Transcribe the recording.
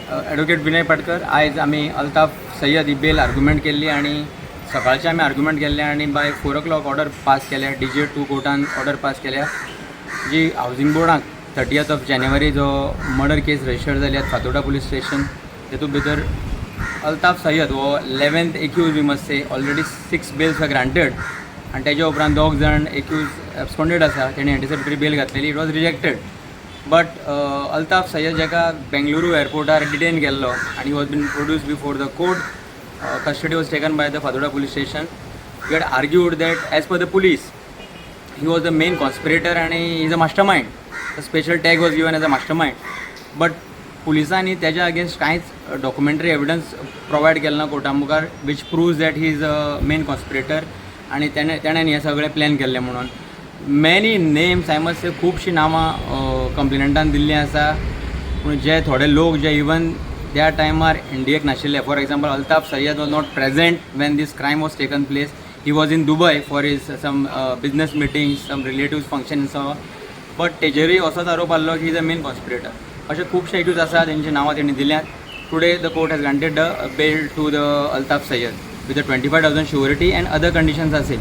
Advocate Vinay Patkar. आयज आमी अल्ताफ सय्यद ही बेल argument केल्ली आनी सकाळचे आमी आर्ग्युमेंट केल्ले आनी by 4 o'clock order pass केल्या. डीजे 2 कोर्टान ऑर्डर पास केल्या, जी हावजींग बोर्डाक 30th of January जो मर्डर केस रजिस्टर जाली फातोर्डा पुलीस स्टेशन, तेतूंत भितर अल्ताफ सय्यद हो 11th accused, we must say. Already six bails were granted आनी तेज्या उपरांत दोग जाण एक्यूज एब्सकॉन्डेड आसा. तेणी एंटिसिपेटरी बेल घातलेली, it was rejected, but Altaf Syed जाका बेंगलुरू एअरपोर्टार डिटेन केल्लो आनी was been produce before the court, custody was taken by the Fatorda police station. We had argued that as per the police, he was the main conspirator and he is a mastermind. The special tag was given as a mastermind. But पुलिसांनी त्याच्या against कांयच documentary evidence provide केलें ना Carta मुखार, which proves that he is a main conspirator आनी तेणें हें सगळें प्लॅन केल्लें म्हणून. Many names, I must say, खुबशीं नांवां कंप्लेनंटान दिल्लीं आसा, पूण जे थोडे लोक जे इवन त्या टायमार इंडियेक नाशिल्ले, for example, Altaf Syed was not present when this crime was taken place. He was in Dubai for his some business meetings, some relatives function, so, but तेजेरूय असोच आरोप आहलो की is a main कॉन्स्पिरेटर. अशे खुबशे accused आसा, तेंची नांवां तेणी दिल्यात. Today the court has granted the bail to the Altaf Syed with a 25,000 surety and other conditions असेल.